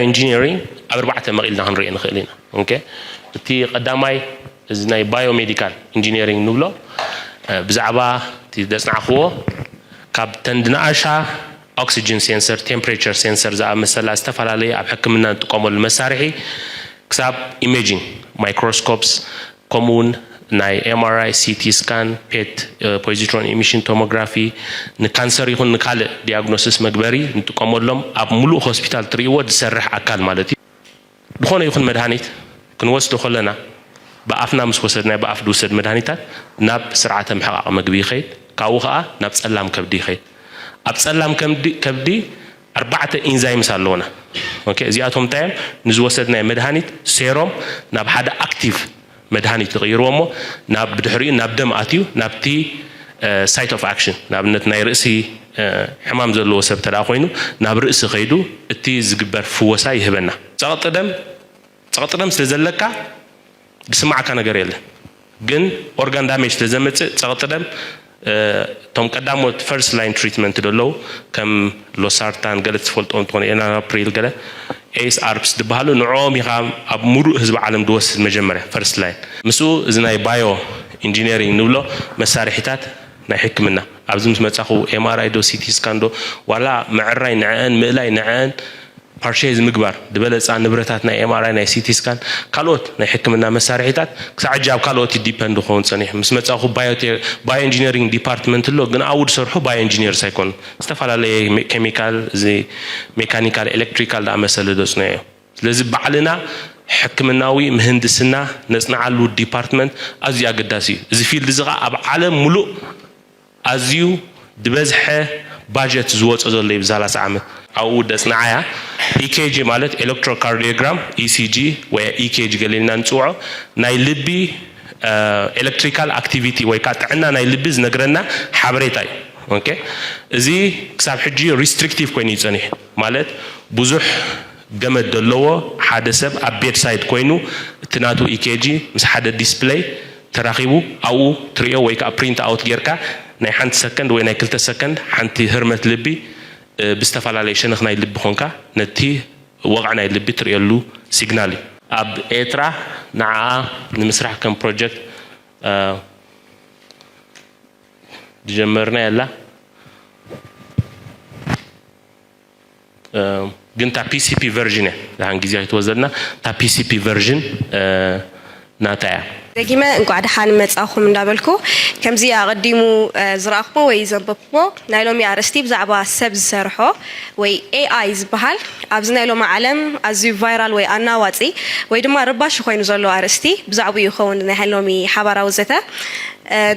ኢንጂነሪንግ ኣብ ኣርባዕተ መቒልና ክንሪኦ ንኽእል ኢና። ኦኬ፣ እቲ ቀዳማይ እዚ ናይ ባዮሜዲካል ኢንጂነሪንግ ንብሎ፣ ብዛዕባ እቲ ዘጽናዕኽዎ፣ ካብ ተን ዝነኣሻ ኦክሲጅን ሴንሰር፣ ቴምፕሬቸር ሴንሰር ዝኣመሰላ ዝተፈላለየ ኣብ ሕክምና እንጥቀመሉ መሳርሒ፣ ክሳብ ኢሜጂንግ፣ ማይክሮስኮፕስ፣ ከምኡ እውን ናይ ኤምኣርኣይ፣ ሲቲ ስካን፣ ፔት፣ ፖዚትሮን ኢሚሽን ቶሞግራፊ፣ ንካንሰር ይኹን ንካልእ ዲያግኖሲስ መግበሪ ንጥቀመሎም፣ ኣብ ሙሉእ ሆስፒታል ትርእይዎ ዝሰርሕ ኣካል ማለት እዩ። ዝኾነ ይኹን መድሃኒት ክንወስዶ ከለና፣ ብኣፍና ምስ ወሰድናዮ፣ ብኣፍ ዝውሰድ መድሃኒታት ናብ ስርዓተ ምሕቓቕ መግቢ ይኸይድ፣ ካብኡ ኸዓ ናብ ጸላም ከብዲ ይኸይድ። ኣብ ጸላም ከብዲ ኣርባዕተ ኢንዛይምስ ኣለዉና። ኦኬ፣ እዚኣቶም እንታይ እዮም? ንዝወሰድናዮ መድሃኒት ሴሮም ናብ ሓደ ኣክቲቭ መድሃኒት ይቕይርዎ እሞ፣ ናብ ብድሕሪኡ ናብ ደም ኣትዩ፣ ናብቲ ሳይት ኦፍ ኣክሽን፣ ንኣብነት ናይ ርእሲ ሕማም ዘለዎ ሰብ እንተ ኮይኑ፣ ናብ ርእሲ ከይዱ እቲ ዝግበር ፍወሳ ይህበና። ጸቕጢ ደም ጸቕጢ ደም ስለ ዘለካ ዝስማዓካ ነገር የለን። ግን ኦርጋን ዳሜጅ ስለ ዘምጽእ ጸቕጢ ደም፣ እቶም ቀዳሞት ፈርስት ላይን ትሪትመንት ዘለዉ፣ ከም ሎሳርታን ገለ ትፈልጦ እንተኾነ፣ ኤናፕሪል ገለ፣ ኤስ ኣርፕስ ዝበሃሉ፣ ንዕኦም ኢኻ ኣብ ሙሉእ ህዝቢ ዓለም ዝወስድ መጀመርያ ፈርስት ላይን። ምስኡ እዚ ናይ ባዮ ኢንጂነሪንግ ንብሎ መሳርሒታት ናይ ሕክምና፣ ኣብዚ ምስ መጻኹ ኤምኣርኣይ ዶ ሲቲ ስካን ዶ ዋላ ምዕራይ ንዕአን ምእላይ ንዕአን ፓርሻይዝ ምግባር ዝበለፃ ንብረታት ናይ ኤምኣርኣይ ናይ ሲቲ ስካን ካልኦት ናይ ሕክምና መሳርሒታት ክሳዕ ሕጂ ኣብ ካልኦት ዲፐንድ ክኸውን ፀኒሑ። ምስ መፃኹ ባዮ ኢንጂነሪንግ ዲፓርትመንት ኣሎ፣ ግን ኣብኡ ዝሰርሑ ባዮ ኢንጂነርስ ኣይኮኑን። ዝተፈላለየ ኬሚካል፣ እዚ ሜካኒካል፣ ኤሌክትሪካል ዝኣመሰለ ዘፅንዑ እዮም። ስለዚ ባዕልና ሕክምናዊ ምህንድስና ነፅንዓሉ ዲፓርትመንት ኣዝዩ ኣገዳሲ እዩ። እዚ ፊልድ እዚ ከዓ ኣብ ዓለም ሙሉእ ኣዝዩ ዝበዝሐ ባጀት ዝወፆ ዘሎ እዩ ብዛላሳ ዓመት። ኣብኡ ደፅንዓያ ኢኬጂ ማለት ኤሌክትሮካርዲዮግራም፣ ኢሲጂ ወይ ኢኬጂ ገሊልና ንፅውዖ፣ ናይ ልቢ ኤሌክትሪካል ኣክቲቪቲ ወይ ከዓ ጥዕና ናይ ልቢ ዝነግረና ሓበሬታ እዩ። ኦኬ፣ እዚ ክሳብ ሕጂ ሪስትሪክቲቭ ኮይኑ እዩ ፀኒሑ። ማለት ብዙሕ ገመድ ዘለዎ፣ ሓደ ሰብ ኣብ ቤድሳይድ ኮይኑ እቲ ናቱ ኢኬጂ ምስ ሓደ ዲስፕለይ ተራኺቡ ኣብኡ ትሪኦ ወይ ከዓ ፕሪንት ኣውት ጌርካ ናይ ሓንቲ ሰከንድ ወይ ናይ ክልተ ሰከንድ ሓንቲ ህርመት ልቢ ብዝተፈላለየ ሸነኽ ናይ ልቢ ኾንካ ነቲ ወቕዒ ናይ ልቢ ትርእየሉ ሲግናል እዩ። ኣብ ኤርትራ ንዓኣ ንምስራሕ ከም ፕሮጀክት ዝጀመርና የላ። ግን እታ ፒሲፒ ቨርዥን እያ። ደሓን ግዜ ኣይትወስደልና። እታ ፒሲፒ ቨርዥን ናታ እያ። ደጊመ እንኳዕ ደሓን መጻኹም እንዳበልኩ፣ ከምዚ ኣቐዲሙ ዝረኣኹሞ ወይ ዘንበብኩሞ ናይ ሎሚ ኣርእስቲ ብዛዕባ ሰብ ዝሰርሖ ወይ ኤኣይ ዝበሃል ኣብዚ ናይ ሎሚ ዓለም ኣዝዩ ቫይራል ወይ ኣናዋጺ ወይ ድማ ረባሺ ኮይኑ ዘሎ ኣርእስቲ ብዛዕባኡ ይኸውን ናይ ሎሚ ሓባራዊ ዘተ።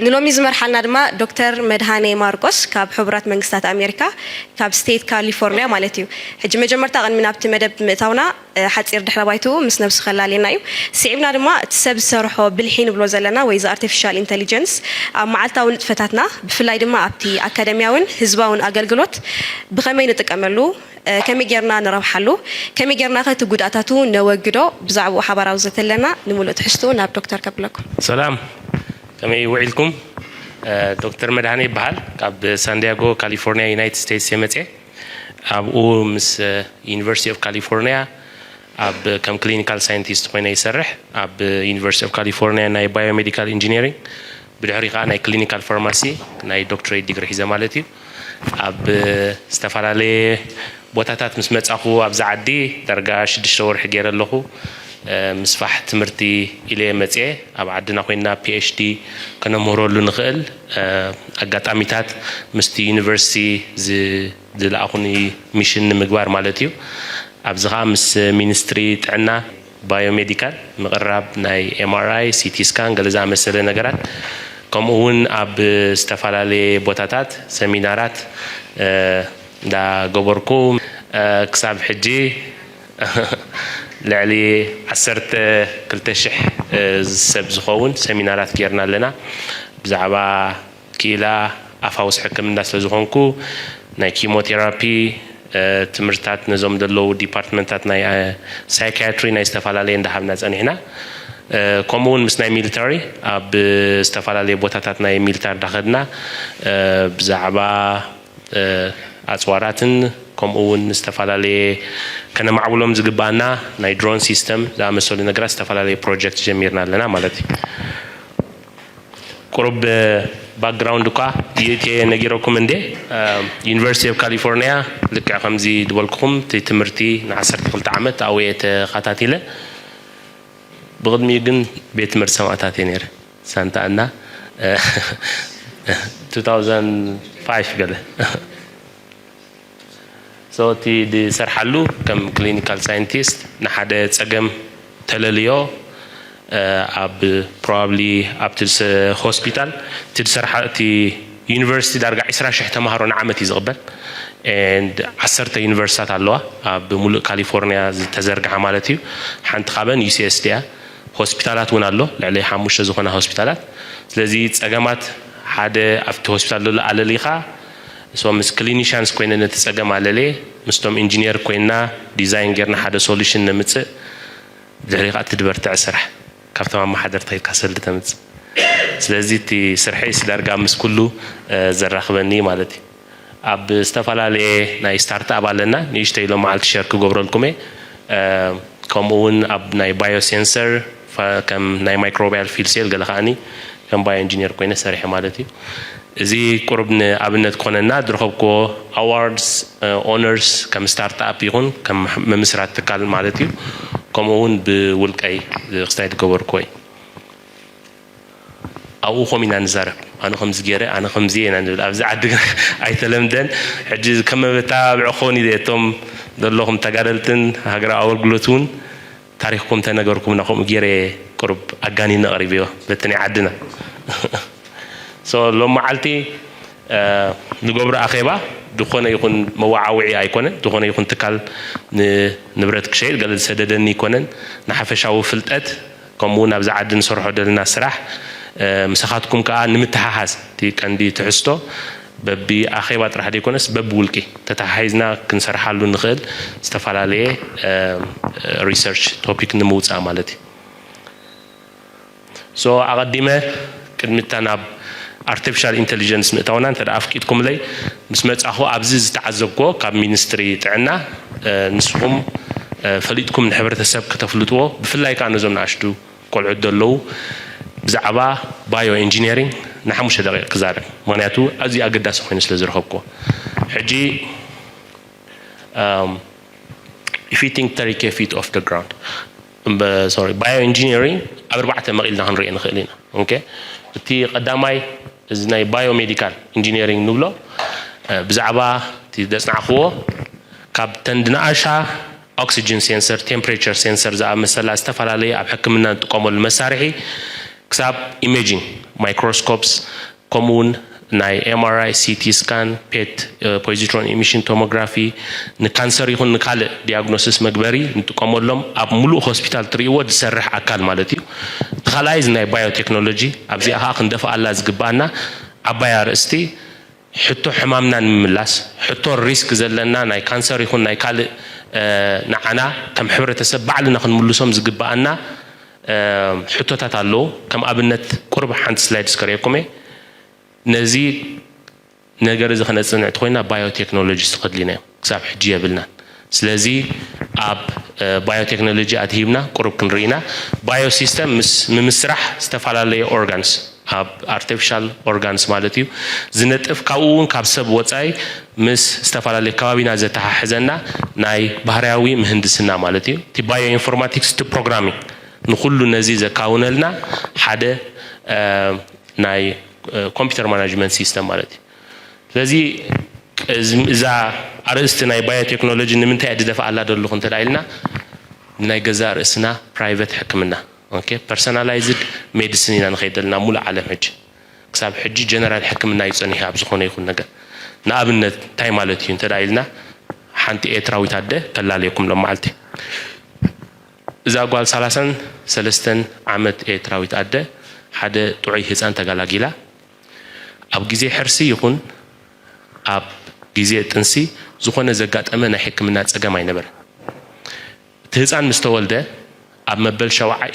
ንሎሚ ዝመርሓልና ድማ ዶክተር መድሃኔ ማርቆስ ካብ ሕቡራት መንግስታት ኣሜሪካ ካብ ስቴት ካሊፎርኒያ ማለት እዩ። ሕጂ መጀመርታ ቅድሚ ናብቲ መደብ ምእታውና ሓፂር ድሕረ ባይትኡ ምስ ነብሱ ከላልየና እዩ። ስዒብና ድማ እቲ ሰብ ዝሰርሖ ብልሒ ንብሎ ዘለና ወይ እዚ ኣርቲፊሻል ኢንተሊጀንስ ኣብ መዓልታዊ ንጥፈታትና ብፍላይ ድማ ኣብቲ ኣካደሚያውን ህዝባውን ኣገልግሎት ብኸመይ ንጥቀመሉ፣ ከመይ ጌርና ንረብሓሉ፣ ከመይ ጌርና ከ እቲ ጉድኣታቱ ነወግዶ፣ ብዛዕባኡ ሓባራዊ ዘተለና ንምሉእ ትሕዝትኡ ናብ ዶክተር ከብለኩም። ሰላም፣ ከመይ ውዒልኩም? ዶክተር መድሃኔ ይበሃል። ካብ ሳንዲያጎ ካሊፎርኒያ ዩናይትድ ስቴትስ እየ መፅየ። ኣብኡ ምስ ዩኒቨርሲቲ ኦፍ ካሊፎርኒያ ኣብ ከም ክሊኒካል ሳይንቲስት ኮይነ ይሰርሕ። ኣብ ዩኒቨርሲቲ ኦፍ ካሊፎርኒያ ናይ ባዮሜዲካል ኢንጂነሪንግ፣ ብድሕሪ ከዓ ናይ ክሊኒካል ፋርማሲ ናይ ዶክትሬት ዲግሪ ሒዘ ማለት እዩ። ኣብ ዝተፈላለየ ቦታታት ምስ መጻኹ ኣብዚ ዓዲ ዳርጋ ሽዱሽተ ወርሒ ገይረ ኣለኹ። ምስፋሕ ትምህርቲ ኢለ እየ መፅየ። ኣብ ዓድና ኮይንና ፒኤችዲ ከነምህረሉ ንኽእል ኣጋጣሚታት ምስቲ ዩኒቨርሲቲ ዝለኣኹኒ ሚሽን ንምግባር ማለት እዩ። ኣብዚ ከዓ ምስ ሚኒስትሪ ጥዕና ባዮሜዲካል ምቕራብ ናይ ኤምኣርኣይ፣ ሲቲ ስካን ገለ ዝኣመሰለ ነገራት፣ ከምኡ እውን ኣብ ዝተፈላለየ ቦታታት ሰሚናራት እንዳገበርኩ ክሳብ ሕጂ ልዕሊ ዓሰርተ ክልተ ሽሕ ሰብ ዝኸውን ሰሚናራት ጌርና ኣለና። ብዛዕባ ክኢላ ኣፋውስ ሕክምና ስለ ዝኾንኩ ናይ ኪሞቴራፒ ትምህርታት ነዞም ዘለዉ ዲፓርትመንታት ናይ ሳይኪያትሪ ናይ ዝተፈላለየ እንዳሃብና ጸኒሕና። ከምኡ እውን ምስ ናይ ሚሊታሪ ኣብ ዝተፈላለየ ቦታታት ናይ ሚሊታሪ እንዳኸድና ብዛዕባ ኣጽዋራትን ከምኡ እውን ዝተፈላለየ ከነማዕብሎም ዝግባኣና ናይ ድሮን ሲስተም ዝኣመሰሉ ነገራት ዝተፈላለየ ፕሮጀክት ጀሚርና ኣለና ማለት እዩ። ቁሩብ ባክግራውንድ እኳ ይእትየ ነጊረኩም እንዴ። ዩኒቨርሲቲ ኦፍ ካሊፎርኒያ ልክዕ ከምዚ ዝበልኩኹም እቲ ትምህርቲ ንዓሰርተ ክልተ ዓመት ኣብየ ተኸታቲለ። ብቕድሚኡ ግን ቤት ትምህርቲ ሰማእታት እየ ነይረ። ሳንታ ኣና two thousand five ገለ። So እቲ ዝሰርሓሉ ከም ክሊኒካል ሳይንቲስት ንሓደ ጸገም ተለልዮ ኣብ ፕሮባብሊ ኣብቲ ሆስፒታል እቲ ዝሰርሓ እቲ ዩኒቨርሲቲ ዳርጋ ዕስራ ሽሕ ተምሃሮ ንዓመት እዩ ዝቕበል። And ዓሰርተ ዩኒቨርሲታት ኣለዋ ኣብ ሙሉእ ካሊፎርኒያ ዝተዘርግሓ ማለት እዩ። ሓንቲ ካበን ዩ ሲ ኤስ ዲ እያ። ሆስፒታላት እውን ኣሎ፣ ልዕሊ ሓሙሽተ ዝኾና ሆስፒታላት። ስለዚ ጸገማት ሓደ ኣብቲ ሆስፒታል ዘሎ ኣለሊኻ፣ so ምስ ክሊኒሻንስ ኮይነ ነቲ ጸገም ኣለልየ፣ ምስቶም ኢንጂነር ኮይና ዲዛይን ጌርና ሓደ ሶሉሽን ነምጽእ። ድሕሪ ከኣ ትድበርትዕ ስራሕ ካብቶም ኣመሓደርቲ ከይድካ ሰልዲ ተምጽእ። ስለዚ እቲ ስርሐይ ዳርጋ ምስ ኩሉ ዘራኽበኒ ማለት እዩ። ኣብ ዝተፈላለየ ናይ ስታርትኣፕ ኣለና፣ ንእሽተይ ሎም መዓልቲ ሸር ክገብረልኩም እየ። ከምኡ እውን ኣብ ናይ ባዮ ሴንሰር ከም ናይ ማይክሮባያል ፊል ሴል ገለ ከዓኒ ከም ባዮ ኢንጂነር ኮይነ ሰሪሐ ማለት እዩ። እዚ ቁሩብ ንኣብነት ክኾነና ዝረኸብክዎ ኣዋርድስ፣ ኦነርስ ከም ስታርትኣፕ ይኹን ከም ምምስራት ትካል ማለት እዩ። ከምኡ እውን ብውልቀይ ክስታይ ዝገበርክዎ እዩ። ኣብኡ ኮም ኢና ንዛረብ። ኣነ ከምዚ ገይረ፣ ኣነ ከምዚ እየ ኢና ንብል። ኣብዚ ዓዲ ግን ኣይተለምደን። ሕጂ ከም መበታብዒ ክኸውን እዩ። እቶም ዘለኹም ተጋደልትን ሃገራዊ ኣገልግሎት እውን ታሪኽኩም ተነገርኩምና፣ ከምኡ ገይረ ቁሩብ ኣጋኒነ ኣቕሪብዮ በቲ ናይ ዓድና። So ሎም መዓልቲ ንገብሮ ኣኼባ ዝኾነ ይኹን መወዓውዒ ኣይኮነን። ዝኾነ ይኹን ትካል ንንብረት ክሸይጥ ገለ ዝሰደደኒ ኣይኮነን። ንሓፈሻዊ ፍልጠት ከምኡ እውን ኣብዚ ዓዲ ንሰርሖ ዘለና ስራሕ ምሳኻትኩም ከዓ ንምትሓሓዝ እቲ ቀንዲ ትሕዝቶ በቢ ኣኼባ ጥራሕ ዘይኮነስ በቢ ውልቂ ተተሓሒዝና ክንሰርሓሉ ንኽእል ዝተፈላለየ ሪሰርች ቶፒክ ንምውፃእ ማለት እዩ። So ኣቐዲመ ቅድሚታ ናብ ኣርቲፊሻል ኢንቴሊጀንስ ምእታውና እንተ ኣፍቂድኩምለይ ምስ መጻኹ ኣብዚ ዝተዓዘብክዎ ካብ ሚኒስትሪ ጥዕና ንስኹም ፈሊጥኩም ንሕብረተሰብ ከተፍልጥዎ ብፍላይ ከዓ ነዞም ንኣሽቱ ቆልዑት ዘለዉ ብዛዕባ ባዮ ኢንጂነሪንግ ንሓሙሽተ ደቂቕ ክዛረብ ምክንያቱ ኣዝዩ ኣገዳሲ ኮይኑ ስለ ዝረኸብክዎ ሕጂ if you think thirty K feet off the ground sorry bio engineering ኣብ ኣርባዕተ መቒልና ክንሪኦ ንኽእል ኢና። ኦኬ እቲ ቀዳማይ እዚ ናይ ባዮ ሜዲካል ኢንጂነሪንግ ንብሎ ብዛዕባ እቲ ዘፅናዕክዎ ካብ ተን ድንኣሻ ኦክሲጅን ሴንሰር ቴምፕሬቸር ሴንሰር ዝኣመሰላ ዝተፈላለዩ ኣብ ሕክምና ንጥቀመሉ መሳርሒ ክሳብ ኢሜጂንግ ማይክሮስኮፕስ ከምኡ እውን ናይ M R I C T scan ፔት positrone emission tomography ንካንሰር ይኹን ንካልእ ዲያግኖሲስ መግበሪ ንጥቀመሎም ኣብ ሙሉእ ሆስፒታል ትርእይዎ ዝሰርሕ ኣካል ማለት እዩ። እቲ ካልኣይ እዚ ናይ ባዮቴክኖሎጂ ኣብዚኣ ከዓ ክንደፍኣላ ዝግባኣና ዓባይ ኣርእስቲ ሕቶ ሕማምና ንምምላስ ሕቶ ሪስክ ዘለና ናይ ካንሰር ይኹን ናይ ካልእ ንዓና ከም ሕብረተሰብ ባዕልና ክንምልሶም ዝግባኣና ሕቶታት ኣለዉ። ከም ኣብነት ቁሩብ ሓንቲ ስላይድ ስከርእየኩም እየ። ነዚ ነገር እዚ ከነፅንዕ እንተኮይና ባዮቴክኖሎጂ ዝተኸድሊና እዮም። ክሳብ ሕጂ የብልናን። ስለዚ ኣብ ባዮቴክኖሎጂ ኣትሂብና ቁሩብ ክንርኢና ባዮ ሲስተም ምስ ምምስራሕ ዝተፈላለየ ኦርጋንስ ኣብ ኣርቲፊሻል ኦርጋንስ ማለት እዩ ዝነጥፍ ካብኡ እውን ካብ ሰብ ወፃኢ ምስ ዝተፈላለየ ከባቢና ዘተሓሕዘና ናይ ባህርያዊ ምህንድስና ማለት እዩ። እቲ ባዮ ኢንፎርማቲክስ እቲ ፕሮግራሚንግ ንኩሉ ነዚ ዘካውነልና ሓደ ናይ ኮምፒውተር ማናጅመንት ሲስተም ማለት እዩ። ስለዚ እዛ ኣርእስቲ ናይ ባዮቴክኖሎጂ ንምንታይ እየ ዝደፍኣላ ዘለኹ እንተ ኢልና ንናይ ገዛእ ርእስና ፕራይቨት ሕክምና ኦኬ ፐርሰናላይዝድ ሜዲሲን ኢና ንኸይድ ዘለና ሙሉእ ዓለም ሕጂ ክሳብ ሕጂ ጀነራል ሕክምና እዩ ፀኒሑ ኣብ ዝኾነ ይኹን ነገር ንኣብነት እንታይ ማለት እዩ እንተ ኢልና ሓንቲ ኤርትራዊት ኣደ ከላለየኩም ሎም መዓልቲ እዛ ጓል ሰላሳን ሰለስተን ዓመት ኤርትራዊት ኣደ ሓደ ጥዑይ ህፃን ተጋላጊላ ኣብ ግዜ ሕርሲ ይኹን ኣብ ግዜ ጥንሲ ዝኾነ ዘጋጠመ ናይ ሕክምና ፀገም ኣይነበረን። እቲ ህፃን ምስ ተወልደ ኣብ መበል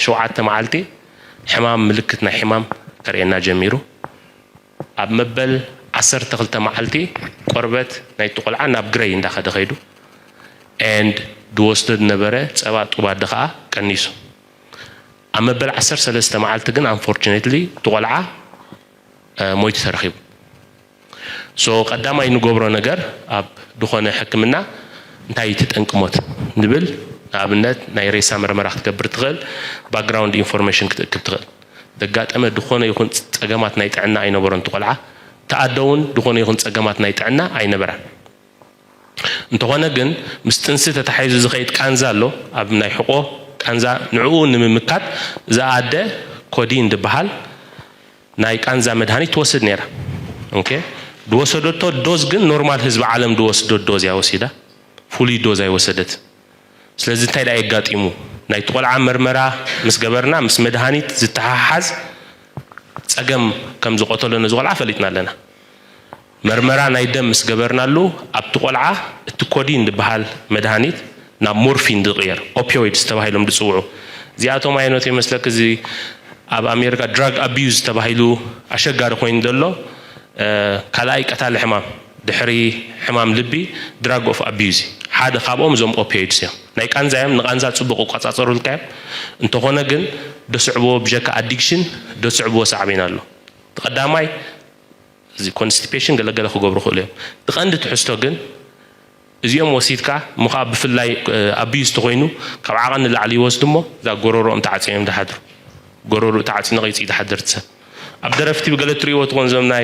ሸውዓተ መዓልቲ ሕማም ምልክት ናይ ሕማም ከርእየና ጀሚሩ። ኣብ መበል ዓሰርተ ክልተ መዓልቲ ቆርበት ናይቲ ቆልዓ ናብ ግረይ እንዳኸደ ከይዱ። And ዝወስዶ ዝነበረ ጸባ ጡብ ኣደ ከኣ ቀኒሱ። ኣብ መበል ዓሰርተ ሰለስተ መዓልቲ ግን፣ unfortunately፣ እቲ ቆልዓ ሞይቱ ተረኺቡ። So ቀዳማይ ንገብሮ ነገር ኣብ ዝኾነ ሕክምና እንታይ እዩ እቲ ጠንቂ ሞት ንብል። ንኣብነት ናይ ሬሳ መርመራ ክትገብር ትኽእል፣ background information ክትእክብ ትኽእል። ዘጋጠመ ዝኾነ ይኹን ጸገማት ናይ ጥዕና ኣይነበሮን። እቲ ቆልዓ፣ እቲ ኣደ እውን ዝኾነ ይኹን ጸገማት ናይ ጥዕና ኣይነበራን። እንተኾነ ግን ምስ ጥንሲ ተታሒዙ ዝኸይድ ቃንዛ ኣሎ፣ ኣብ ናይ ሕቆ ቃንዛ፣ ንዕኡ ንምምካት እዛ ኣደ ኮዲን ዝበሃል ናይ ቃንዛ መድሃኒት ትወስድ ነይራ። ኦኬ፣ ዝወሰደቶ ዶዝ ግን ኖርማል ህዝቢ ዓለም ዝወስዶ ዶዝ እያ ወሲዳ፣ ፍሉይ ዶዝ ኣይወሰደት። ስለዚ እንታይ ደኣ የጋጢሙ? ናይቲ ቆልዓ መርመራ ምስ ገበርና ምስ መድሃኒት ዝተሓሓዝ ጸገም ከም ዝቐተሎ ነዚ ቆልዓ ፈሊጥና ኣለና። መርመራ ናይ ደም ምስ ገበርናሉ ኣብቲ ቆልዓ እቲ ኮዲን ዝበሃል መድሃኒት ናብ ሞርፊን ዝቕየር፣ ኦፒዮይድስ ተባሂሎም ዝጽውዑ፣ እዚኣቶም ኣየኖት ይመስለክ? እዚ ኣብ ኣሜሪካ ድራግ ኣቢዩዝ ተባሂሉ ኣሸጋሪ ኮይኑ ዘሎ ካልኣይ ቀታሊ ሕማም ድሕሪ ሕማም ልቢ ድራግ ኦፍ ኣቢዩዝ ሓደ ካብኦም እዞም ኦፒዮይድስ እዮም። ናይ ቃንዛ እዮም፣ ንቃንዛ ጽቡቕ ይቆጻጸሩልካ እዮም። እንተኾነ ግን ደስዕቦ ብጀካ ኣዲክሽን ደስዕቦ ሳዕቤን ኣሎ። እቲ ቀዳማይ እዚ ኮንስቲፔሽን ገለገለ ክገብሩ ክእሉ እዮም። እቲ ቀንዲ ትሕዝቶ ግን እዚኦም ወሲድካ እሞ ከዓ ብፍላይ ኣቢዩዝ ተኮይኑ ካብ ዓቐን ንላዕሊ ይወስዱ እሞ እዛ ጎረሮኦም ተዓፅዮም ድሓድሩ፣ ጎረሩ ተዓፂ ነቒፂ ድሓድር ሰብ ኣብ ደረፍቲ ገለ ትሪእዎ ትኾን ዞም ናይ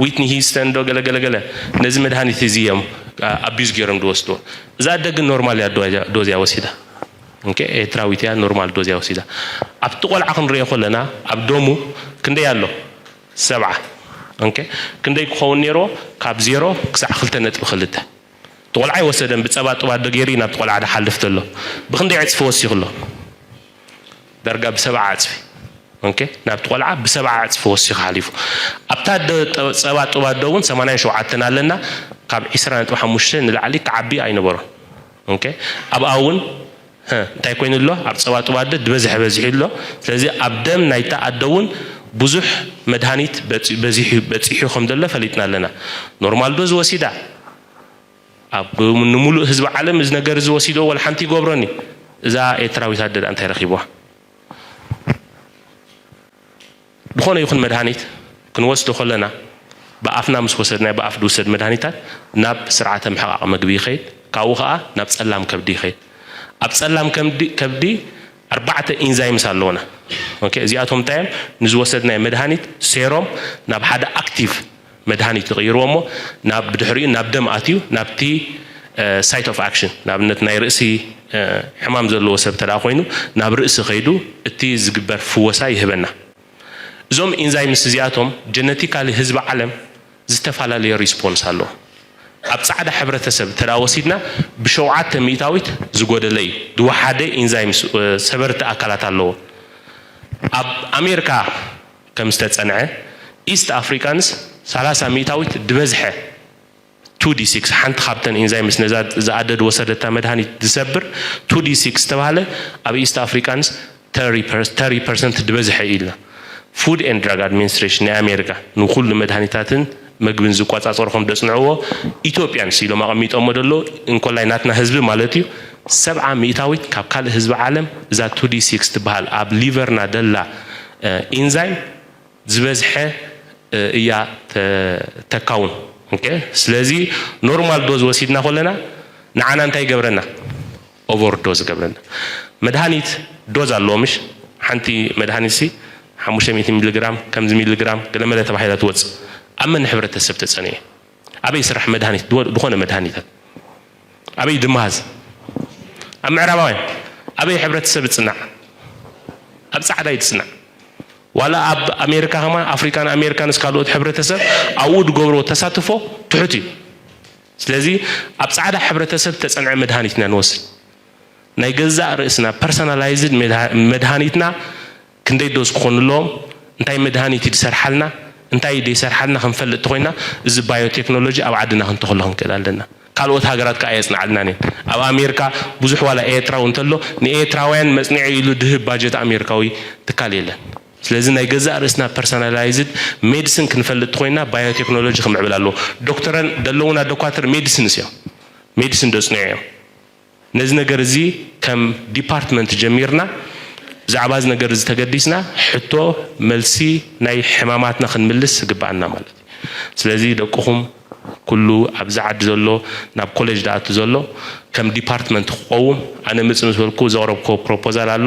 ዊትኒ ሂስተን ዶ ገለገለገለ ነዚ መድሃኒት እዚ እዮም ኣቢዩዝ ገይሮም ዝወስድዎ። እዛ ኣደ ግን ኖርማል እያ ዶዝ እያ ወሲዳ። ኦኬ፣ ኤርትራዊት እያ፣ ኖርማል ዶዝ እያ ወሲዳ። ኣብቲ ቆልዓ ክንሪኦ ከለና ኣብ ደሙ ክንደይ ኣሎ? ሰብዓ። ኦኬ፣ ክንደይ ክኸውን ነይርዎ? ካብ ዜሮ ክሳዕ ክልተ ነጥቢ ክልተ። እቲ ቆልዓ ኣይወሰደን፣ ብጸባ ጡብ ኣደ ገይሩ እዩ ናብቲ ቆልዓ ዝሓልፍ ዘሎ። ብክንደይ ዕጽፊ ወሲኹ ኣሎ? ዳርጋ ብሰብዓ ዕጽፊ። ኦኬ፣ ናብቲ ቆልዓ ብሰብዓ ዕጽፊ ወሲኹ ሓሊፉ። ኣብታ ኣደ ጸባ ጡብ ኣደ እውን ሰማንያን ሸውዓተን ኣለና፣ ካብ ዒስራ ነጥቢ ሓሙሽተ ንላዕሊ ክዓቢ ኣይነበሮን። ኦኬ፣ ኣብኣ እውን እንታይ ኮይኑ ኣሎ? ኣብ ጸባ ጡብ ኣደ ዝበዝሐ በዚሑ ኣሎ። ስለዚ ኣብ ደም ናይታ ኣደ እውን ብዙሕ መድሃኒት በጺሑ ከም ዘሎ ፈሊጥና ኣለና። ኖርማል ዶዝ ወሲዳ፣ ኣብ ንሙሉእ ህዝቢ ዓለም እዚ ነገር እዚ ወሲዶ ወላ ሓንቲ ይገብሮኒ። እዛ ኤርትራዊት ኣደ ደኣ እንታይ ረኺብዋ? ዝኾነ ይኹን መድሃኒት ክንወስዶ ከለና ብኣፍና ምስ ወሰድናዮ ብኣፍ ዝውሰድ መድሃኒታት ናብ ስርዓተ ምሕቓቕ መግቢ ይኸይድ፣ ካብኡ ኸኣ ናብ ጸላም ከብዲ ይኸይድ። ኣብ ጸላም ከብዲ ኣርባዕተ ኢንዛይምስ ኣለዉና። ኦኬ፣ እዚኣቶም እንታይ እዮም? ንዝወሰድናዮ መድሃኒት ሴሮም ናብ ሓደ ኣክቲቭ መድሃኒት ይቕይርዎ እሞ ናብ ብድሕሪኡ ናብ ደም ኣትዩ ናብቲ ሳይት ኦፍ ኣክሽን ንኣብነት ናይ ርእሲ ሕማም ዘለዎ ሰብ ተደኣ ኮይኑ ናብ ርእሲ ከይዱ እቲ ዝግበር ፍወሳ ይህበና። እዞም ኢንዛይምስ እዚኣቶም ጀነቲካሊ ህዝቢ ዓለም ዝተፈላለየ ሪስፖንስ ኣለዎ። ኣብ ጻዕዳ ሕብረተሰብ ተዳ ወሲድና ብሸውዓተ ሚእታዊት ዝጎደለ እዩ። ዝወሓደ ኢንዛይምስ ሰበርቲ ኣካላት ኣለዎ። ኣብ ኣሜሪካ ከም ዝተጸንዐ ኢስት ኣፍሪካንስ ሰላሳ ሚእታዊት ዝበዝሐ ቱ ዲ ሲክስ ሓንቲ ካብተን ኢንዛይምስ ነዛ ዝኣደድ ወሰደታ መድሃኒት ዝሰብር ቱ ዲ ሲክስ ዝተባህለ ኣብ ኢስት ኣፍሪካንስ ተሪ ፐርሰንት ዝበዝሐ እዩ ኢልና። ፉድ ኤንድ ድራግ ኣድሚኒስትሬሽን ናይ ኣሜሪካ ንኩሉ መድሃኒታትን መግብን ዝቆጻጸሩ ከም ዘጽንዕዎ ኢትዮጵያንስ ኢሎም ኣቐሚጦሞ ዘሎ እንኮላይ ናትና ህዝቢ ማለት እዩ። ሰብዓ ሚእታዊት ካብ ካልእ ህዝቢ ዓለም እዛ ቱ ዲ ሲክስ ትበሃል ኣብ ሊቨርና ደላ ኢንዛይም ዝበዝሐ እያ ተካውን። ስለዚ ኖርማል ዶዝ ወሲድና ከለና ንዓና እንታይ ይገብረና? ኦቨር ዶዝ ይገብረና። መድሃኒት ዶዝ ኣለዎ ምሽ? ሓንቲ መድሃኒት ሲ ሓሙሽተ ሚእቲ ሚሊግራም ከምዚ ሚሊግራም ገለመለ ተባሂላ ትወፅእ። ኣብ መን ሕብረተሰብ ተፀንየ? ኣበይ ስራሕ መድሃኒት ዝኾነ መድሃኒታት ኣበይ ድመሃዝ? ኣብ ምዕራባውያን። ኣበይ ሕብረተሰብ ይፅናዕ? ኣብ ፃዕዳ ይፅናዕ። ዋላ ኣብ ኣሜሪካ ከማን ኣፍሪካን ኣሜሪካንስ ካልኦት ሕብረተሰብ ኣብኡ ዝገብርዎ ተሳትፎ ትሑት እዩ። ስለዚ ኣብ ፃዕዳ ሕብረተሰብ ተፀንዐ መድሃኒት ኢና ንወስድ። ናይ ገዛእ ርእስና ፐርሰናላይዝድ መድሃኒትና ክንደይ ዶዝ ክኾኑ ኣለዎም፣ እንታይ መድሃኒት እዩ ዝሰርሓልና እንታይ ደይሰርሓልና ክንፈልጥ ተኮይና እዚ ባዮቴክኖሎጂ ኣብ ዓድና ክንተኽሎ ክንክእል ኣለና። ካልኦት ሃገራት ከዓ የፅንዓልናን እየን። ኣብ ኣሜሪካ ብዙሕ ዋላ ኤርትራዊ እንተሎ ንኤርትራውያን መፅንዒ ኢሉ ድህብ ባጀት ኣሜሪካዊ ትካል የለን። ስለዚ ናይ ገዛእ ርእስና personalized medicine ክንፈልጥ ኮይና ባዮቴክኖሎጂ ክምዕብል ኣለዎ። ዶክተረን ዘለውና ዶኳትር ሜዲሲንስ እዮም፣ ሜዲሲን ደጽንዑ እዮም። ነዚ ነገር እዚ ከም ዲፓርትመንት ጀሚርና ብዛዕባ እዚ ነገር እዚ ተገዲስና ሕቶ መልሲ ናይ ሕማማትና ክንምልስ ዝግባኣና ማለት እዩ። ስለዚ ደቅኹም ኩሉ ኣብዚ ዓዲ ዘሎ ናብ ኮሌጅ ዝኣቱ ዘሎ ከም ዲፓርትመንት ክቆውም ኣነ ምጽ ምስ በልኩ ዘቕረብኮ ፕሮፖዛል ኣሎ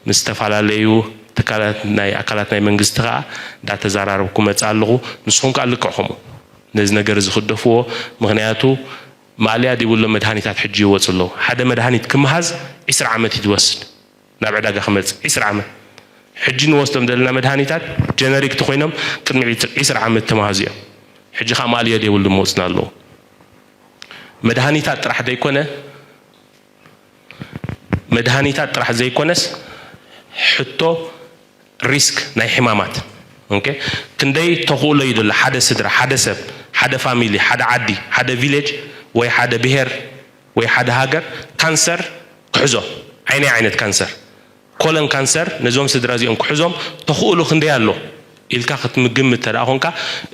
ምስ ዝተፈላለዩ ትካላት ናይ ኣካላት ናይ መንግስቲ ከዓ እንዳተዘራረብኩ መጽእ ኣለኹ። ንስኹም ከዓ ልክዕ ከምኡ ነዚ ነገር እዚ ክደፍዎ። ምክንያቱ ማእለያ ዘይብሎም መድሃኒታት ሕጂ ይወፁ ኣለዉ። ሓደ መድሃኒት ክምሃዝ ዒስራ ዓመት እዩ ዝወስድ ናብ ዕዳጋ ክመፅእ ዒስራ ዓመት። ሕጂ ንወስዶም ዘለና መድሃኒታት ጀነሪክ ተኮይኖም ቅድሚ ዒስራ ዓመት ተማሃዙ እዮም። ሕጂ ከዓ ማእለያ ዘይብሉ መውፅና ኣለዉ። መድሃኒታት ጥራሕ ዘይኮነ መድሃኒታት ጥራሕ ዘይኮነስ ሕቶ ሪስክ ናይ ሕማማት ኦኬ ክንደይ ተኽእሎ እዩ ዘሎ ሓደ ስድራ ሓደ ሰብ ሓደ ፋሚሊ ሓደ ዓዲ ሓደ ቪሌጅ ወይ ሓደ ብሄር ወይ ሓደ ሃገር ካንሰር ክሕዞ ዓይነይ ዓይነት ካንሰር ኮለን ካንሰር ነዞም ስድራ እዚኦም ክሕዞም ተኽእሎ ክንደይ ኣሎ ኢልካ ክትምግምት ተደኣ ኮንካ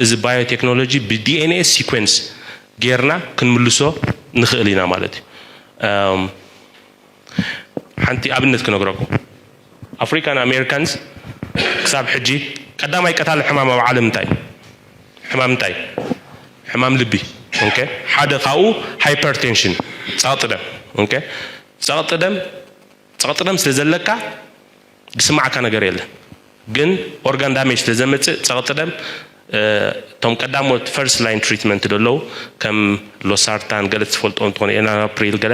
እዚ ባዮቴክኖሎጂ ብ DNA sequence ጌርና ክንምልሶ ንኽእል ኢና ማለት እዩ። ሓንቲ ኣብነት ክነግረኩም ኣፍሪካን ኣሜሪካንስ ክሳብ ሕጂ ቀዳማይ ቀታሊ ሕማም ኣብ ዓለም እንታይ ሕማም እንታይ ሕማም ልቢ ሓደ ካብኡ ሃይፐርቴንሽን ፀቕጢ ደም ፀቕጢ ደም ፀቕጢ ደም ስለ ዘለካ ዝስማዓካ ነገር የለን ግን ኦርጋን ዳሜጅ ስለ ዘምፅእ ፀቕጢ ደም እቶም ቀዳሞት ፈርስት ላይን ትሪትመንት ደለዉ ከም ሎሳርታን ገለ ትፈልጦ እንትኾነ ኤናፕሪል ገለ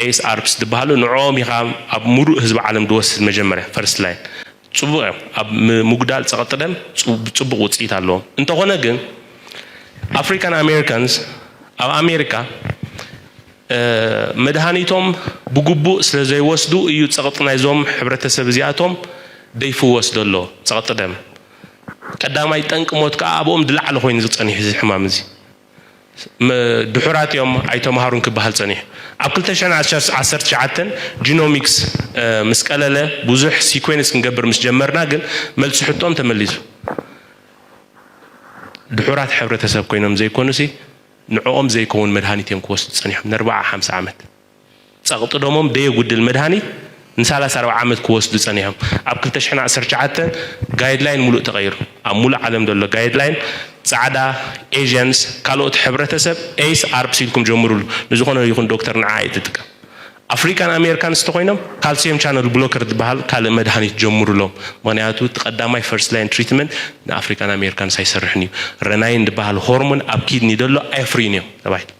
ኤስ ኣርፕስ ዝበሃሉ ንዕኦም ኢኻ ኣብ ሙሉእ ህዝቢ ዓለም ዝወስድ መጀመርያ ፈርስት ላይን ፅቡቕ እዮም ኣብ ምጉዳል ፀቕጢ ደም ፅቡቕ ውፅኢት ኣለዎም እንተኾነ ግን ኣፍሪካን ኣሜሪካንስ ኣብ ኣሜሪካ መድሃኒቶም ብግቡእ ስለ ዘይወስዱ እዩ ፀቕጢ ናይዞም ሕብረተሰብ እዚኣቶም ደይፍወስ ዘሎ ፀቕጢ ደም ቀዳማይ ጠንቂ ሞት ከዓ ኣብኦም ዝለዓለ ኮይኑ ዝፀኒሑ እዚ ሕማም እዚ ድሑራት እዮም ኣይተምሃሩን ክበሃል ፀኒሑ ኣብ ክልተ ሽሕን ዓሰርተ ትሽዓተን ጂኖሚክስ ምስ ቀለለ ብዙሕ ሲኮንስ ክንገብር ምስ ጀመርና ግን መልሲ ሕቶም ተመሊሱ ድሑራት ሕብረተሰብ ኮይኖም ዘይኮኑሲ ንዕኦም ዘይከውን መድሃኒት እዮም ክወስዱ ፀኒሖም ንኣርባዓ ሓምሳ ዓመት ፀቕጢ ደሞም ደየጉድል መድሃኒት ንሳላሳ ኣርባዓ ዓመት ክወስዱ ፀኒሖም ኣብ ክልተ ሽሕን ዓሰርተ ትሽዓተን ጋይድላይን ሙሉእ ተቐይሩ ኣብ ሙሉእ ዓለም ዘሎ ጋይድላይን ፃዕዳ ኤዥያንስ ካልኦት ሕብረተሰብ ኤስ ኣርፕስ ኢልኩም ጀምሩሉ ንዝኾነ ይኹን ዶክተር ንዓ ኣይትጥቀም ኣፍሪካን ኣሜሪካንስ እንተኾይኖም ካልሲየም ቻነል ብሎከር ዝበሃል ካልእ መድሃኒት ጀምሩሎም ምክንያቱ እቲ ቀዳማይ ፈርስት ላይን ትሪትመንት ንኣፍሪካን ኣሜሪካንስ ኣይሰርሕን እዩ ረናይን ዝበሃል ሆርሞን ኣብ ኪድኒ ዘሎ ኣየፍርዩን እዮም ተባሂሉ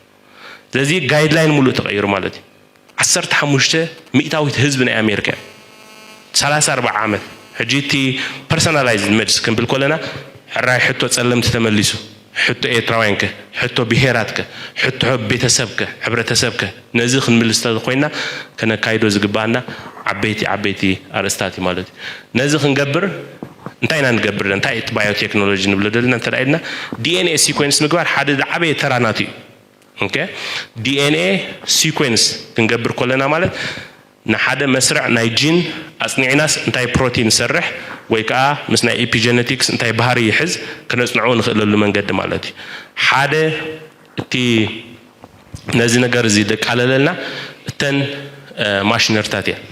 ስለዚ ጋይድላይን ሙሉእ ተቐይሩ ማለት እዩ ዓሰርተ ሓሙሽተ ሚእታዊት ህዝቢ ናይ ኣሜሪካ እዩ ሰላሳ ኣርባዓ ዓመት ሕጂ እቲ personalized meds ክንብል ከለና ሕራይ ሕቶ ፀለምቲ ተመሊሱ ሕቶ ኤርትራውያን ከ ሕቶ ብሄራት ከ ሕቶ ቤተሰብ ከ ሕብረተሰብ ከ ነዚ ክንምልስ ተኮይና ከነካይዶ ዝግባኣና ዓበይቲ ዓበይቲ ኣርእስታት እዩ ማለት እዩ ነዚ ክንገብር እንታይ ኢና ንገብር እንታይ እቲ ባዮቴክኖሎጂ ንብሎ ዘለና እንተ ኢልና DNA sequence ምግባር ሓደ ዝዓበየ ተራ ናቱ እዩ DNA sequence ክንገብር ከለና ማለት ንሓደ መስርዕ ናይ ጂን ኣፅኒዕናስ እንታይ ፕሮቲን ይሰርሕ ወይ ከዓ ምስ ናይ epigenetics እንታይ ባህሪ ይሕዝ ክነፅንዖ ንኽእለሉ መንገዲ ማለት እዩ ሓደ እቲ ነዚ ነገር እዚ ደቃለለልና እተን ማሽነርታት እየን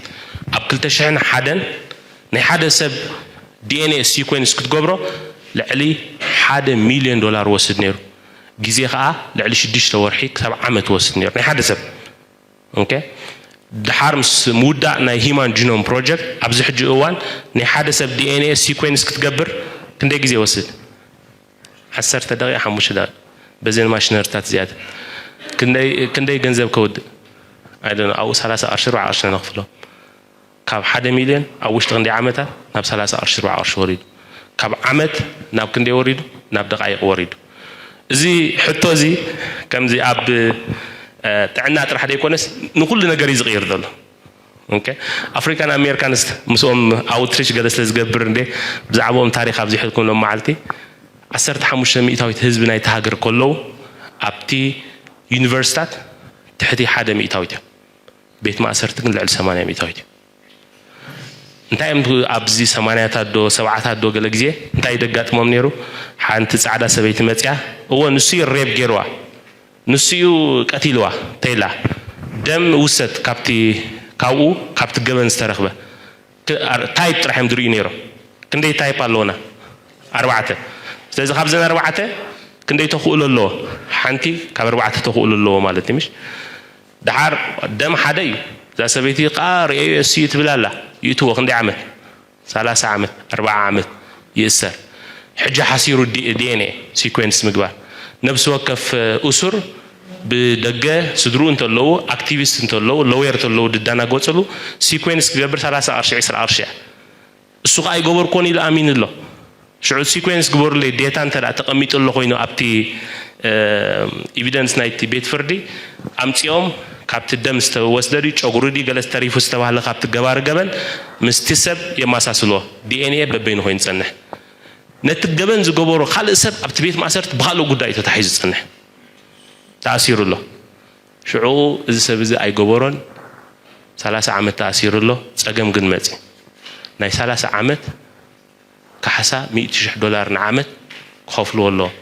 ኣብ ክልተ ሽሕን ሓደን ናይ ሓደ ሰብ DNA sequence ክትገብሮ ልዕሊ ሓደ ሚልዮን ዶላር ወስድ ነይሩ ግዜ ከዓ ልዕሊ ሽዱሽተ ወርሒ ክሳብ ዓመት ወስድ ነይሩ ናይ ሓደ ሰብ ድሓር ምስ ምውዳእ ናይ human genome project ኣብዚ ሕጂ እዋን ናይ ሓደ ሰብ DNA sequence ክትገብር ክንደይ ግዜ ይወስድ ዓሰርተ ደቂቕ ሓሙሽተ ደቂቕ በዘን ማሽነሪታት እዚኣተን ክንደይ ገንዘብ ከውድእ ኣብኡ ሰላሳ ቅርሺ ኣርባዓ ቅርሺ ኢና ነኽፍሎም ካብ ሓደ ሚልዮን ኣብ ውሽጢ ክንደይ ዓመታት ናብ ሰላሳ ቅርሺ ኣርባዓ ቅርሺ ወሪዱ ካብ ዓመት ናብ ክንደይ ወሪዱ ናብ ደቃይቕ ወሪዱ እዚ ሕቶ እዚ ከምዚ ኣብ ጥዕና ጥራሕ ዘይኮነስ ንኩሉ ነገር እዩ ዝቕይር ዘሎ ኣፍሪካን ኣሜሪካንስ ምስኦም ኣውትሪች ገለ ስለ ዝገብር እንደ ብዛዕባኦም ታሪክ ኣብዚሐልኩም ሎም መዓልቲ ዓሰርተ ሓሙሽተ ሚእታዊት ህዝቢ ናይቲ ሃገር ከለዉ ኣብቲ ዩኒቨርሲታት ትሕቲ ሓደ ሚእታዊት እዮም ቤት ማእሰርቲ ግን ልዕሊ ሰማንያ ሚእታዊት እዩ እንታይ እዮም ኣብዚ ሰማንያታት ዶ ሰብዓታት ዶ ገለ ግዜ እንታይ ደጋጥሞም ነይሩ? ሓንቲ ጻዕዳ ሰበይቲ መጽያ፣ እዎ ንሱ እዩ ሬብ ገይርዋ፣ ንሱ እዩ ቀቲልዋ ተይላ፣ ደም ውሰድ ካብቲ፣ ካብኡ፣ ካብቲ ገበን ዝተረኽበ። ክ-፣ ኣር-፣ ታይፕ ጥራሕ እዮም ዝርእዩ ነይሮም። ክንደይ ታይፕ ኣለውና? ኣርባዕተ። ስለዚ ካብዘን ኣርባዕተ ክንደይ ተኽእሎ ኣለዎ? ሓንቲ ካብ ኣርባዕተ ተኽእሎ ኣለዎ ማለት እዩ፣ ምሽ? ደሓር ደም ሓደ እዩ። እዛ ሰበይቲ ከዓ ርእዮ እሱ እዩ ትብል ኣላ። ይእትዎ ክንደይ ዓመት? ሰላሳ ዓመት፣ ኣርባዓ ዓመት ይእሰር። ሕጂ ሓሲሩ ዲ-፣ ዲ ኤን ኤ ሲኩዌንስ ምግባር። ነብሲ ወከፍ፣ እ፣ እሱር ብደገ ስድርኡ እንተለዉ፣ ኣክቲቪስት እንተለዉ፣ ሎየር እንተለዉ ድዳናጎጽሉ ሲኩዌንስ ክገብር ሰላሳ ቅርሺ፣ ዕስራ ቅርሺ እያ። እሱ ከዓ ኣይገበርኮን ኢሉ ኣሚኑ ኣሎ። ሽዑ ሲኩዌንስ ግበሩለይ ዴታ እንተ ደኣ ተቐሚጡ ኣሎ ኮይኑ ኣብቲ፣ እ፣ ኤቪደንስ ናይቲ ቤት ፍርዲ ኣምጺኦም ካብቲ ደም ዝተወስደ ድዩ ጨጉሪ ድዩ ገለ ተሪፉ ዝተባህለ ካብቲ ገባሪ ገበን ምስቲ ሰብ የመሳስልዎ። ዲ ኤን ኤ በበይኑ ኮይኑ ይጸንሕ። ነቲ ገበን ዝገበሮ ካልእ ሰብ ኣብቲ ቤት ማእሰርቲ ብኻልእ ጉዳይ እዩ ተታሒዙ ዝጸንሕ። ተኣሲሩ ኣሎ። ሽዑ እዚ ሰብ እዚ ኣይገበሮን፣ ሰላሳ ዓመት ተኣሲሩ ኣሎ። ጸገም ግን መጺ። ናይ ሰላሳ ዓመት ካሕሳ ሚእቲ ሽሕ ዶላር ንዓመት ክኸፍልዎ ኣለዎም።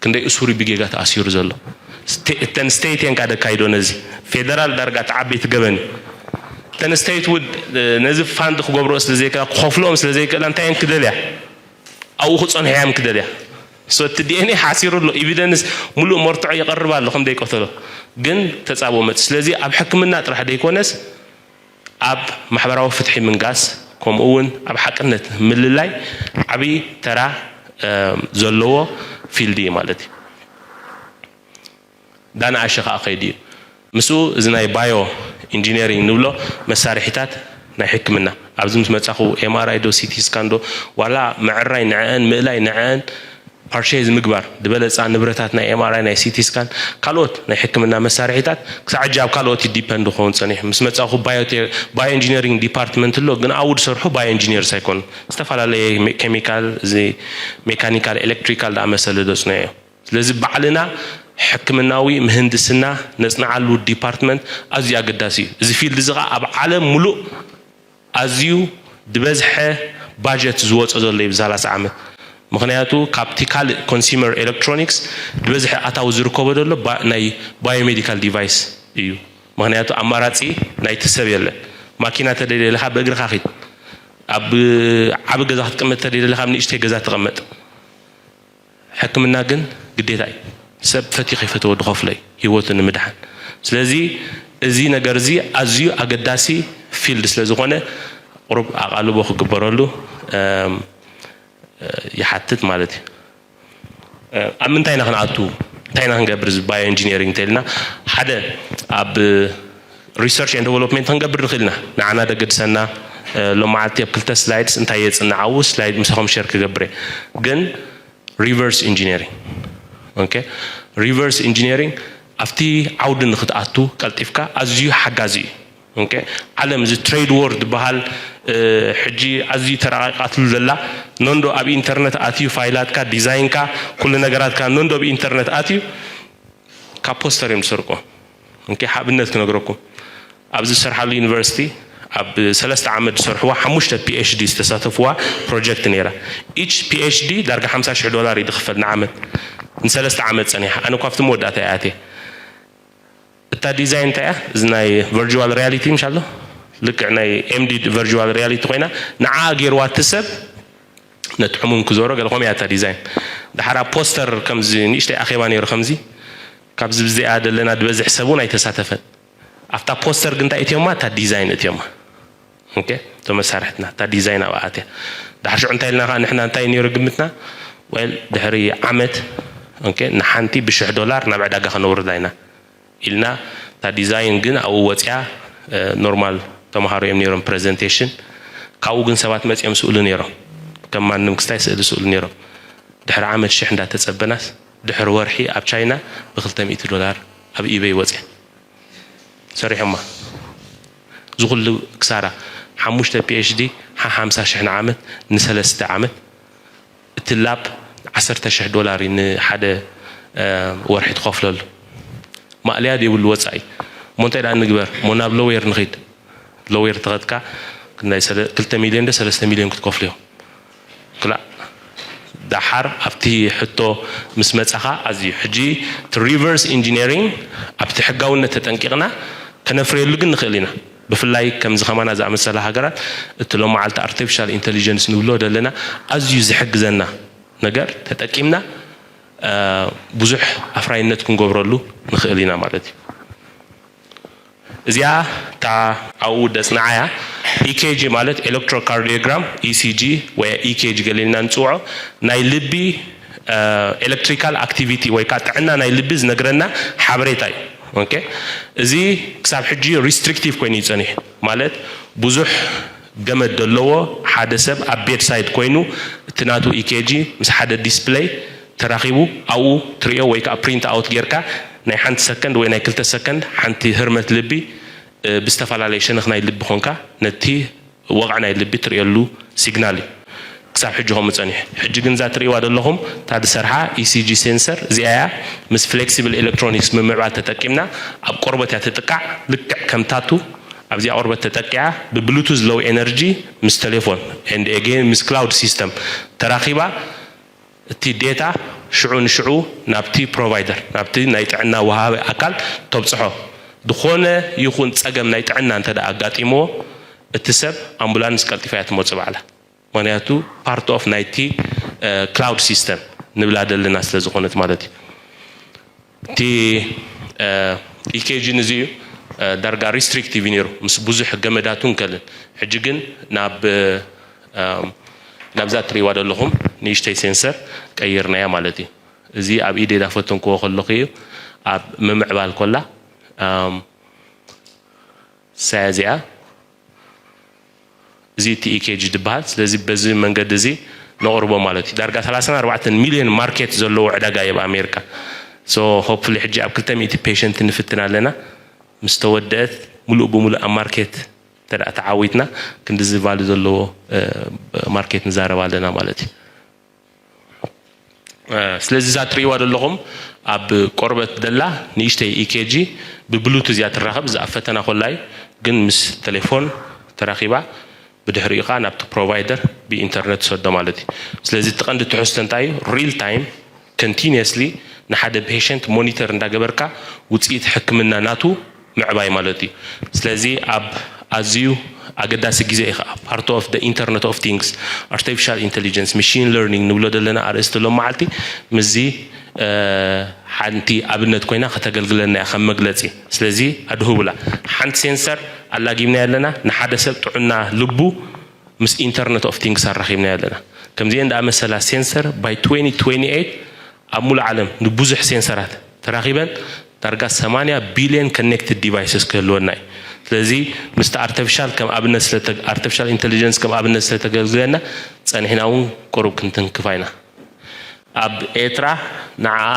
ክንደይ እሱር እዩ ብጌጋ ተኣሲሩ ዘሎ። ስቴ-፣ እተን ስቴት እየን ካደ ካይዶ ነዚ። ፌደራል ዳርጋ እቲ ዓበይቲ ገበን እዩ። እተን ስቴት ውድ ነዚ ፋንድ ክገብርኦ ስለ ዘይክእላ፣ ክኸፍልኦም ስለ ዘይክእላ እንታይ እየን ክደልያ? ኣብኡ ክጸንሑ እዮም ክደልያ። ሶ እቲ ዲ ኤን ኤ ሓሲሩ ኣሎ። ኤቪደንስ፣ ሙሉእ መርትዖ የቐርብ ኣሎ ከም ደይቀተሎ። ግን ተጻብኦ መጽ-፣ ስለዚ ኣብ ሕክምና ጥራሕ ደይኮነስ ኣብ ማሕበራዊ ፍትሒ ምንጋስ፣ ከምኡ እውን ኣብ ሓቅነት ምልላይ ዓብዪ ተራ፣ እ፣ ዘለዎ ፊልድ እዩ ማለት እዩ። ዳንኣሸ ከኣ ከይዱ እዩ። ምስኡ እዚ ናይ ባዮ ኢንጂነሪንግ ንብሎ መሳርሒታት ናይ ሕክምና፣ ኣብዚ ምስ መጻኹ ኤም ኣር ኣይ ዶ ሲቲ ስካን ዶ ዋላ ምዕራይ ንዕአን ምእላይ ንዕአን ፓርሼዝ ምግባር ዝበለጻ ንብረታት ናይ ኤም ኣር ኣይ ናይ ሲቲ ስካን ካልኦት ናይ ሕክምና መሳርሒታት ክሳዕ ሕጂ ኣብ ካልኦት እዩ ዲፐንድ ክኸውን ጸኒሑ። ምስ መጻኹ ባዮ ኢንጂነሪንግ ዲፓርትመንት ኣሎ፣ ግን ኣብኡ ዝሰርሑ ባዮ ኢንጂነርስ ኣይኮኑን። ዝተፈላለየ ሜ-፣ ኬሚካል፣ እዚ ሜካኒካል፣ ኤሌክትሪካል ዝኣመሰለ ዘጽንዑ እዮም። ስለዚ ባዕልና ሕክምናዊ ምህንድስና ነጽንዓሉ ዲፓርትመንት ኣዝዩ ኣገዳሲ እዩ። እዚ ፊልድ እዚ ኸኣ ኣብ ዓለም ሙሉእ ኣዝዩ ዝበዝሐ ባጀት ዝወጾ ዘሎ እዩ ብሰላሳ ዓመት። ምኽንያቱ ካብቲ ካልእ ኮንሱመር ኤሌክትሮኒክስ ዝበዝሐ ኣታዊ ዝርከቦ ዘሎ ባ-፣ ናይ ባዮሜዲካል ዲቫይስ እዩ። ምኽንያቱ ኣማራጺ ናይቲ ሰብ የለን። ማኪና ተደልየ ኣለኻ ብእግርኻ ኺድ። ኣብ ዓቢ ገዛ ክትቅመጥ ተደልየ ኣለኻ ኣብ ንእሽተይ ገዛ ተቐመጥ። ሕክምና ግን ግዴታ እዩ። ሰብ ፈትዩ ከይፈተወ ዝኸፍሎ እዩ፣ ህይወቱ ንምድሓን። ስለዚ እዚ ነገር እዚ ኣዝዩ ኣገዳሲ ፊልድ ስለ ዝኾነ፣ ቁሩብ ኣቓልቦ ክግበረሉ፣ እም፣ ይሓትት ማለት እዩ። ኣብ ምንታይ ኢና ክንኣቱ? እንታይ ኢና ክንገብር? እዚ ባዮ ኢንጂነሪንግ እንተኢልና፣ ሓደ ኣብ ሪሰርች ኤንድ ዴቨሎፕመንት ክንገብር ንኽእል ኢና። ንዓና ደገድሰና፣ እ፣ ሎም መዓልቲ ኣብ ክልተ ስላይድስ እንታይ የጽንዕ ኣብኡ ስላይድ ምሳኹም ሸር ክገብር እየ። ግን ሪቨርስ ኢንጂነሪንግ፣ ኦኬ፣ ሪቨርስ ኢንጂነሪንግ ኣብቲ ዓውዲ ንክትኣቱ ቀልጢፍካ ኣዝዩ ሓጋዚ እዩ። ኦኬ፣ ዓለም እዚ ትሬድ ዎር ዝበሃል፣ እ፣ ሕጂ ኣዝዩ ተራቂቃትሉ ዘላ፣ ነንዶ ኣብ ኢንተርነት ኣትዩ ፋይላትካ፣ ዲዛይንካ፣ ኩሉ ነገራትካ ነንዶ ኣብ ኢንተርነት ኣትዩ ካብ ፖስተር እዮም ዝሰርቁ። ኦኬ፣ ሓብነት ክነግረኩም። ኣብዚ ዝሰርሓሉ ዩኒቨርሲቲ ኣብ ሰለስተ ዓመት ዝሰርሕዋ ሓሙሽተ ፒ ኤች ዲ ዝተሳተፍዋ ፕሮጀክት ነይራ። ኢች ፒ ኤች ዲ ዳርጋ ሓምሳ ሽሕ ዶላር እዩ ዝኽፈል ንዓመት። ንሰለስተ ዓመት ጸኒሓ። ኣነ እኳ ኣብቲ መወዳእታ እየ ኣትየ። እታ ዲዛይን እንታይ እያ? እዚ ናይ ቨርቹዋል ሪያሊቲ ምሽ ኣሎ? ልክዕ ናይ ኤም ዲ ቨርቹዋል ሪያሊቲ ኮይና፣ ንዓ ገይርዋ እቲ ሰብ ነቲ ሕሙም ክዞሮ ገለ ከምኡ እያ እታ ዲዛይን። ደሓር ኣብ ፖስተር ከምዚ ንእሽተይ ኣኼባ ነይሩ ከምዚ፣ ካብዚ ብዚኣ ዘለና ዝበዝሕ ሰብ እውን ኣይተሳተፈን። ኣብታ ፖስተር ግን እንታይ እትዮማ? እታ ዲዛይን እትዮማ። ኦኬ፣ እቶም መሳርሕትና እታ ዲዛይን ኣብኣ ኣትያ። ድሓር ሽዑ እንታይ ኢልና ከኣ ንሕና እንታይ ነይሩ ግምትና? ዌል፣ ድሕሪ ዓመት፣ ኦኬ፣ ንሓንቲ ብሽሕ ዶላር ናብ ዕዳጋ ከነውርዳ ኢና ኢልና፣ እታ ዲዛይን ግን ኣብኡ ወጽያ፣ እ፣ ኖርማል ተምሃሮ እዮም ነይሮም ፕረዘንቴሽን። ካብኡ ግን ሰባት መጺኦም ስእሉ ነይሮም። ከም ማንም ክስታይ ስእሊ ስእሉ ነይሮም። ድሕሪ ዓመት ሽሕ እንዳተጸበናስ፣ ድሕሪ ወርሒ ኣብ ቻይና ብክልተ ሚእቲ ዶላር ኣብ ኢበይ ወጽያ። ሰሪሖማ። እዚ ኩሉ ክሳራ፣ ሓሙሽተ ፒ ኤች ዲ፣ ሓ-፣ ሓምሳ ሽሕ ንዓመት፣ ንሰለስተ ዓመት፣ እቲ ላብ ዓሰርተ ሽሕ ዶላር እዩ ንሓደ፣ እ፣ ወርሒ ትኸፍለሉ። ማእለያ ዘይብሉ ወጻኢ። እሞ እንታይ ደኣ ንግበር? እሞ ናብ ሎየር ንኺድ። ሎየር ተኸድካ፣ ክንደይ ሰለ- ክልተ ሚልዮን ዶ ሰለስተ ሚልዮን ክትከፍሉ ኢኹም። ክላእ ደሓር ኣብቲ ሕቶ ምስ መጻኻ ኣዝዩ ሕጂ እቲ reverse engineering ኣብቲ ሕጋውነት ተጠንቂቕና ከነፍርየሉ ግን ንኽእል ኢና። ብፍላይ ከምዚ ከማና ዝኣመሰላ ሃገራት እቲ ሎመዓልቲ ኣርቲፊሻል ኢንተሊጀንስ ንብሎ ዘለና ኣዝዩ ዝሕግዘና ነገር ተጠቂምና ብዙሕ ኣፍራይነት ክንገብረሉ ንኽእል ኢና ማለት እዩ። እዚኣ እታ ኣብኡ ደጽንዓያ ኢኬጂ ማለት ኤሌክትሮካርዲዮግራም፣ ኢሲጂ ወይ ኢኬጂ ገሊልና ንጽውዖ ናይ ልቢ ኤሌክትሪካል ኣክቲቪቲ ወይ ከዓ ጥዕና ናይ ልቢ ዝነግረና ሓበሬታ እዩ። ኦኬ፣ እዚ ክሳብ ሕጂ ሪስትሪክቲቭ ኮይኑ ይጸኒሕ ማለት ብዙሕ ገመድ ዘለዎ ሓደ ሰብ ኣብ ቤድሳይድ ኮይኑ እቲ ናቱ ኢኬጂ ምስ ሓደ ዲስፕለይ ተራኺቡ ኣብኡ ትሪኦ ወይ ከዓ ፕሪንት ኣውት ጌርካ ናይ ሓንቲ ሰከንድ ወይ ናይ ክልተ ሰከንድ ሓንቲ ህርመት ልቢ ብዝተፈላለየ ሸነኽ ናይ ልቢ ኮንካ ነቲ ወቕዒ ናይ ልቢ ትርእየሉ ሲግናል እዩ። ክሳብ ሕጂ ከምኡ ጸኒሑ። ሕጂ ግን እዛ ትርእይዋ ዘለኹም እታ ዝሰርሓ ኢሲጂ ሴንሰር እዚኣ እያ። ምስ ፍሌክሲብል ኤሌክትሮኒክስ ምምዕባል ተጠቂምና ኣብ ቆርበት እያ ትጥቃዕ። ልክዕ ከም ታቱ ኣብዚኣ ቆርበት ተጠቂዓ ብብሉቱዝ ሎው ኤነርጂ ምስ ቴሌፎን and again ምስ ክላውድ ሲስተም ተራኺባ እቲ ዴታ ሽዑ ንሽዑ ናብቲ ፕሮቫይደር ናብቲ ናይ ጥዕና ወሃቢ ኣካል ተብጽሖ። ዝኾነ ይኹን ጸገም ናይ ጥዕና እንተ ኣጋጢምዎ እቲ ሰብ ኣምቡላንስ ቀልጢፋ እያ ትመጽእ ባዕላ። ምክንያቱ ፓርት ኦፍ ናይቲ ክላውድ ሲስተም ንብላ ዘለና ስለ ዝኾነት ማለት እዩ። እቲ ኢኬጂ ንዚ እዩ ዳርጋ ሪስትሪክቲቭ እዩ ነይሩ ምስ ብዙሕ ገመዳቱ እንከልን ሕጂ ግን ናብ ናብዛ ትሪእዋ ዘለኹም ንእሽተይ ሴንሰር ቀይርናያ ማለት እዩ። እዚ ኣብ ኢደይ ዳፈተንክዎ ከለኹ እዩ ኣብ ምምዕባል ኮላ ሳያ እዚኣ እዚ እቲ ኢኬጂ ዝበሃል። ስለዚ በዚ መንገዲ እዚ ነቕርቦ ማለት እዩ። ዳርጋ ሰላሳን ኣርባዕተን ሚልዮን ማርኬት ዘለዎ ዕዳጋ እዩ ኣብ ኣሜሪካ። ሶ ሆፕፉሊ ሕጂ ኣብ ክልተ ሚእቲ ፔሸንት ንፍትን ኣለና። ምስ ተወደአት ሙሉእ ብሙሉእ ኣብ ማርኬት እንተ ተዓዊትና ክንድዚ ቫሉ ዘለዎ ማርኬት ንዛረብ ኣለና ማለት እዩ። ስለዚ እዛ ትርእይዋ ዘለኹም ኣብ ቆርበት ደላ ንእሽተይ ኢኬጂ ብብሉቱዝ እያ ትራኸብ። እዛ ኣብ ፈተና ኮላ እዩ ግን ምስ ቴሌፎን ተራኺባ ብድሕሪኡ ከዓ ናብቲ ፕሮቫይደር ብኢንተርነት ትሰዶ ማለት እዩ። ስለዚ እቲ ቀንዲ ትሕዝቶ እንታይ እዩ? ሪል ታይም ኮንቲኒየስሊ ንሓደ ፔሸንት ሞኒተር እንዳገበርካ ውፅኢት ሕክምና ናቱ ምዕባይ ማለት እዩ። ስለዚ ኣብ ኣዝዩ ኣገዳሲ ግዜ እዩ ከዓ part of the internet of things artificial intelligence machine learning ንብሎ ዘለና ኣርእስቲ ሎም መዓልቲ ምስዚ ሓንቲ ኣብነት ኮይና ከተገልግለና እያ ከም መግለፂ። ስለዚ ኣድህቡላ ሓንቲ ሴንሰር ኣላጊብና ኣለና ንሓደ ሰብ ጥዑና ልቡ ምስ internet of things ኣራኺብና ኣለና። ከምዚአን ደኣ መሰላ ሴንሰር by twenty twenty-eight ኣብ ሙሉእ ዓለም ንብዙሕ ሴንሰራት ተራኺበን ዳርጋ ሰማንያ ቢልዮን connected devices ክህልወና እዩ። ስለዚ ምስቲ ኣርቲፊሻል ከም ኣብነት ስለ ኣርቲፊሻል ኢንተሊጀንስ ከም ኣብነት ስለ ተገልግለና ጸኒሕና እውን ቁሩብ ክንትንክፋ ኢና። ኣብ ኤርትራ ንዓኣ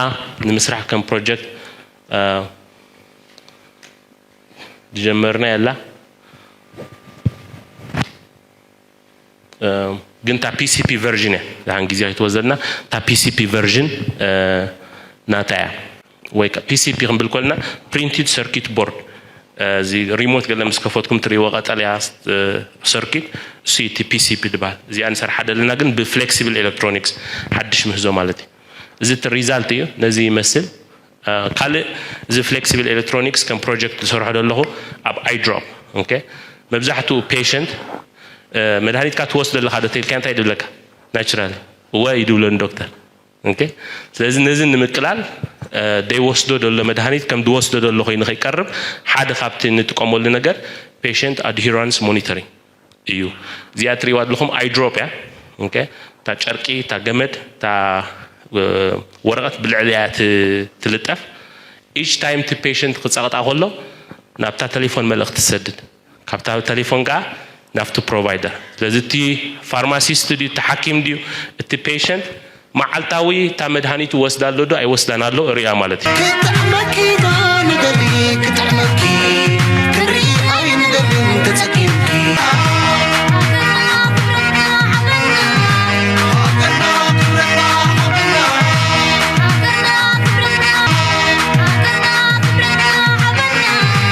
ንምስራሕ ከም ፕሮጀክት ዝጀመርና የላ ግን እታ ፒሲፒ ቨርዥን እያ ዝሓን ግዜ ኣይትወዘድና እታ ፒሲፒ ቨርዥን ናታ እያ ወይ ፒሲፒ ክንብል ኮልና ፕሪንትድ ሰርኪት ቦርድ እዚ ሪሞት ገለ ምስ ከፈትኩም ትሪእዎ ቀጠልያ ሰርኪት እሱ እቲ ፒሲፒ ዝበሃል እዚኣ ንሰርሓ ደለና ግን ብፍሌክሲብል ኤሌክትሮኒክስ ሓድሽ ምህዞ ማለት እዩ። እዚ እቲ ሪዛልት እዩ ነዚ ይመስል። ካልእ እዚ ፍሌክሲብል ኤሌክትሮኒክስ ከም ፕሮጀክት ዝሰርሖ ዘለኹ ኣብ ኣይድሮፕ መብዛሕትኡ ፔሸንት መድሃኒትካ ትወስዶ ኣለካ ዶ ተልካ እንታይ ድብለካ ናቹራል እወ ይድብለኒ ዶክተር። ስለዚ ነዚ ንምቅላል ደይወስዶ ደሎ መድሃኒት ከም ድወስዶ ደሎ ኮይኑ ከይቀርብ ሓደ ካብቲ ንጥቀመሉ ነገር ፔሸንት ኣድሂራንስ ሞኒተሪንግ እዩ። እዚኣ ትሪእዋ ኣለኹም ኣይድሮፕ እያ። እታ ጨርቂ እታ ገመድ እታ ወረቐት ብልዕሊ እያ ትልጠፍ። ኢች ታይም እቲ ፔሸንት ክፀቕጣ ከሎ ናብታ ቴሌፎን መልእኽቲ ትሰድድ። ካብታ ቴሌፎን ከዓ ናብቲ ፕሮቫይደር። ስለዚ እቲ ፋርማሲስት ድዩ እቲ ሓኪም ድዩ እቲ ፔሸንት መዓልታዊ እታ መድሃኒቱ ወስዳ ኣሎ ዶ ኣይወስዳን ኣሎ ርእያ ማለት እዩ። ክጥዕመኪ ዶ ንገሪ ክጥዕመኪ